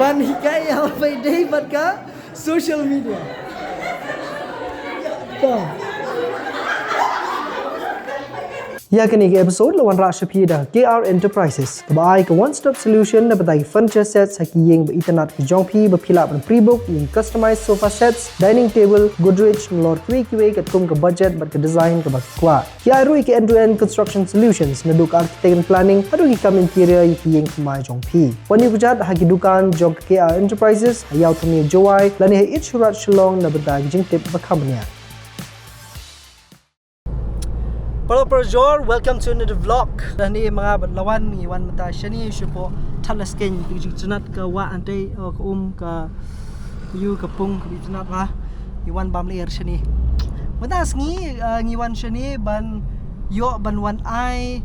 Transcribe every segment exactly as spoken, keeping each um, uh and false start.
Ban hikai ïa u ba ïadei bad ka social media. To. Ïa kane ka episode la wanrah sha phi da K R Enterprises, kaba ai ka one stop solution na bynta ki furniture sets ha ki ïing ba itynnad ki jong phi, ba phi lah ban pre-book ïa ki customized sofa sets, dining table, Godrej, nalor kiwei kiwei katkum ka budget bad ka design kaba ki kwah. Ki ai ruh ïa ki end to end construction solutions, naduh ka architect and planning haduh ki kam interior ïa ki ïing thymmai jong phi. Wan ïakajia ha ki dukan jong ka K R Enterprises ha Ïew Thmie Jowai lane ha Eat Shoe Raj Shillong na bynta ki jingtip ba kham bniah. Paralok parajor, welcome to another vlog. Hangne ma nga bad Lawan ngi wan mynta shane shapoh Thadlaskein, ka jingitynnad ka wah, hangtei, oh, ka um, ka ïew, ka pung kaba itynnad, ba ngi wan bam lyer shane. Mynta sngi, uh, ngi wan shane ban ïoh ban wan ai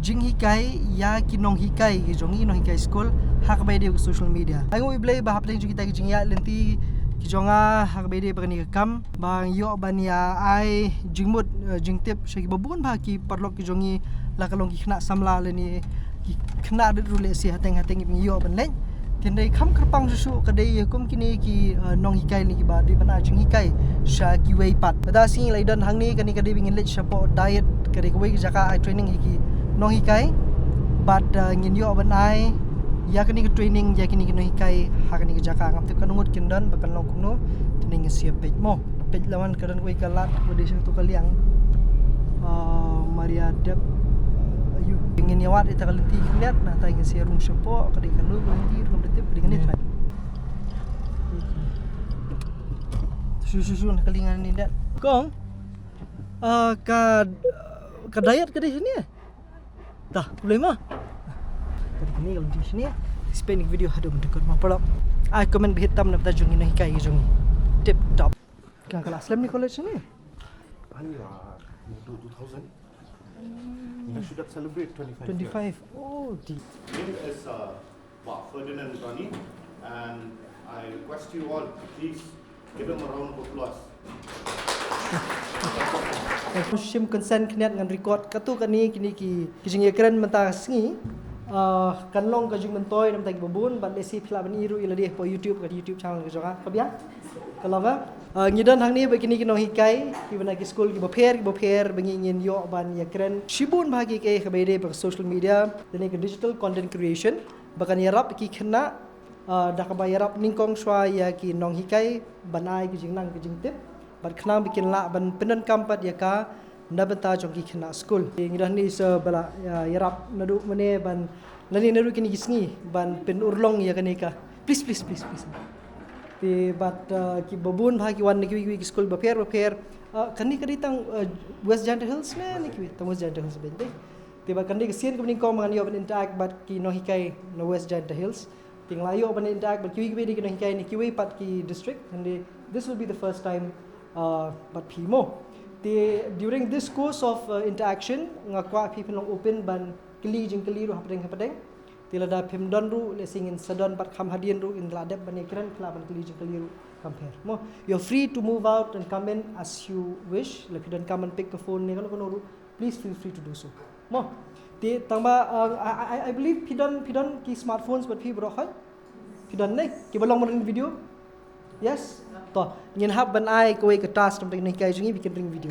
jinghikai ïa ki nonghikai ki jong ngi, nonghikai skul, ha kaba ïadei ka social media. Ai nguh ïa U Blei ba hapdeng jong kita ki jingïaid lynti ki jong nga ha kaba ïadei bad kane ka kam, ba ngi ïoh ban ïa ai jingmut, eh, jingtip sha kiba bun bha ki paralok ki jong ngi, la ka long ki khynnah samla lane ki khynnah rit ruh lehse, hateng hateng ngi ïoh ban leit. Hynrei kham kyrpang shuh shuh ka dei ïa kum kine ki, eh, nonghikai lane kiba dei ban ai jinghikai sha kiwei pat. Mynta sngi ngi la don hangne, kane ka dei ba ngin leit shapoh Dayat, ka dei kawei ka jaka ai training ïa ki nonghikai. Bad, eh, ngin ïoh ban ai ïa kane ka training ïa kine ki nonghikai ha kane ka jaka. Ngam tip katno ngut kin don bad kan long kumno. Te ngin sa ïa peit mo. Peit, Lawan, ka don kawei ka lad ba dei sha kato ka liang. Ah, Maria Dep. Aiu. Ngin ïa wad ïa kata ka lynti khyndiat, nangta ngin sa ïa rung shapoh, ka dei kano ka lynti ruh ngam da tip, ka dei kane. Hmm. Shu shu shu na ka liang ne, Dad. Kong. Ah, ka, ka Dayat ka dei shane? Tah, khublei mo. Ka dei kane ka lynti shane. Spin video haduh mynta kut mo, paralok. Ai comment ba hit tam na bynta jong ngi nonghikai jong ngi. Tip top. Ka, ka la slem ne college ne? Ani, ah, two thousand. Ni sudah celebrate twenty-five years. Twenty-five. Oh, di. Name is, uh, Bah Ferdinand Rani, and I request you all to please give him a round of applause. Shim consent khyndiat, ngan record katto katne kine ki, ki jingïakren mynta sngi. Ah, kan long ka jingmyntoi na bynta kiba bun, bad lehse phi lah ban ïohi ruh ïa lade hapoh YouTube, ka YouTube channel ka jong nga. Ka biang? Ka long ka? Ah, ngi don hangne bad kine ki nonghikai kiba na ki skul kiba pher kiba pher, ba ngi ngin ïoh ban ïakren shibun bha kiei kiei kaba ïadei bad ka social media lane ka digital content creation, ba kan ïarap ki khynnah, ah, da kaba ïarap nyngkong shuwa ïa ki nonghikai ban ai ki jingnang ki jingtip, bad khnang ba kin lah ban pyndonkam pat ïa ka na bynta jong ki khynnah skul. Ngi don hangne sa ba la, ah, ïarap naduh mynne ban, lane naduh kine ki sngi ban pynurlong ïa kane ka. Please, please, please, please. Te bad, ah, kiba bun bha ki wan na kiwei kiwei ki skul bapher bapher. Ah, kane ka dei tang, ah, West Jaintia Hills ne, ne kiwei tang West Jaintia Hills beit, eh. Te bad kan dei ka sien kaba nyngkong ba ngan ïoh ban interact bad ki nonghikai na West Jaintia Hills. Te nga la ïoh ban interact bad kiwei kiwei de ki nonghikai na kiwei pat ki district, and they, this will be the first time, uh, bad phi mo. Te during this course of, uh, interaction, nga kwah phi phin long open ban kylli jingkylli ruh hapdeng hapdeng. Te lada phim don ruh, lehse ngin sa don bad kham hadien ruh, ngin lah dep ban ïakren, phi lah ban kylli jingkylli ruh kham pher mo. You're free to move out and come in as you wish. Lada phi donkam ban pick ka phone ne kano kano ruh, please feel free to do so. Mo. Te tang ba, uh, I, I, I believe phi don, phi don ki smartphones bad phi baroh, hooid? Phi don ne? Kiba long ban ring video? Yes? To, ngin hap ban ai kawei ka task na bynta ki nonghikai jong ngi ba kin ring video.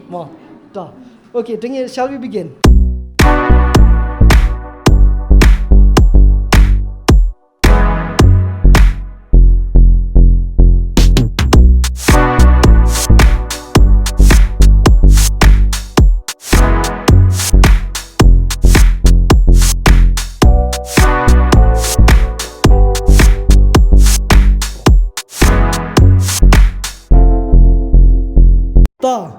Mo. To. Okay, te ngin, shall we begin? To.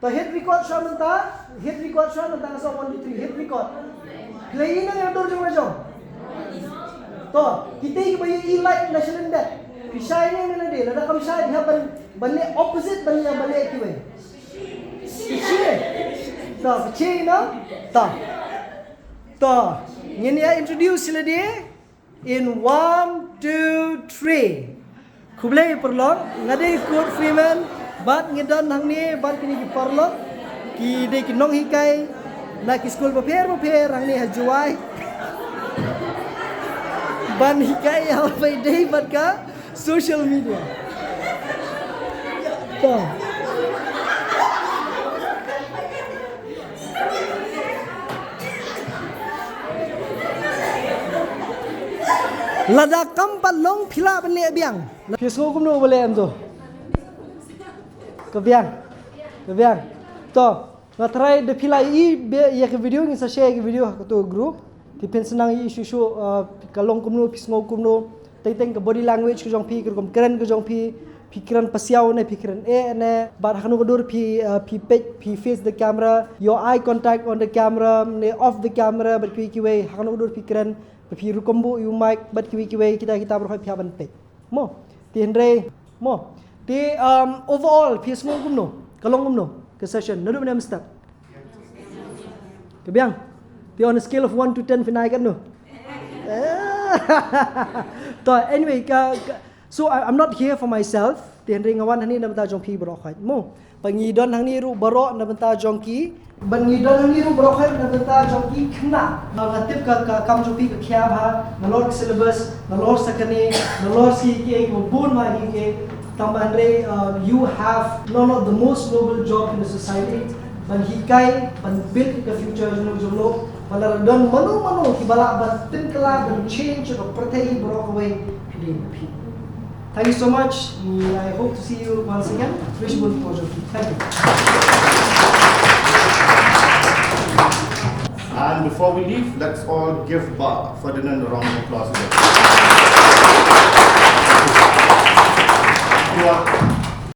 To, hit record shuwa mynta, hit record shuwa mynta, nga sa ong one, two, three, hit record. Play ïa nga na dur jong la jong. To, kita kiba ïohi live na sha lyndet. Phi shai ne, ne lade, lada kam shai, phi hap ban, ban leh opposite ban ïa, ban leh kiwei. Phi shai. To, phi shai na. To. To, ngin ïa introduce ïa lade. In one, two, three. Khublei paralok, nga dei Kurt Freeman, bad ngi don hangne bad kine ki paralok, ki dei ki nonghikai na ki skul bapher bapher hangne ha Jowai. Ban hikai ïa u ba ïadei bad ka social media. To. Lada kam pat long phi lah ban leh biang. Phi sngew kumno ba leh em to? Ka biang. Ka biang. To, nga tharai da phi la ïohi ïa ka video, ngin sa share ïa ka video ha kato group. Te phin sa nang ïohi shuh shuh, uh, ka long kumno, phi sngew kumno. Teng teng ka body language ka jong phi, ka rukom kren ka jong phi, phi kren pasiaw ne, phi kren eh ne, bad ha kano ka dur phi, uh, phi peit, phi face the camera, your eye contact on the camera ne off the camera, bad kiwei kiwei, ha kano ka dur phi kren, ba phi rukom buh ïa u mic, bad kiwei kiwei, kita kita baroh phi hap ban peit. Mo, te hynrei, mo, te, um, overall phi sngew kumno, ka long kumno ka session naduh mynne mynstep? Ka biang. Te on a scale of one to ten phi nai katno? To, anyway, ka, ka, so I, I'm not here for myself. Te hynrei nga wan hangne na bynta jong phi baroh khoit. Mo, ba ngi don hangne ruh baroh na bynta jong ki. Ba ngi don hangne ruh baroh khoit na bynta jong ki khynnah. Nga tip ka, ka kam jong phi ka khia bha, nalor ka syllabus, nalor sa kane, nalor sa kiei kiei kiba bun ma kiei kiei. Tang ba hynrei, uh, you have, no, not the most noble job in the society. Ban hikai, ban build ka future jong, jong, jong, ba lada don mano mano kiba lah ban pynkylla, ban change ka pyrthei baroh kawei, phi dei na phi. Thank you so much. I hope to see you once again. Wish you good fortune. Thank you. And before we leave, let's all give Bah Ferdinand a round of applause again.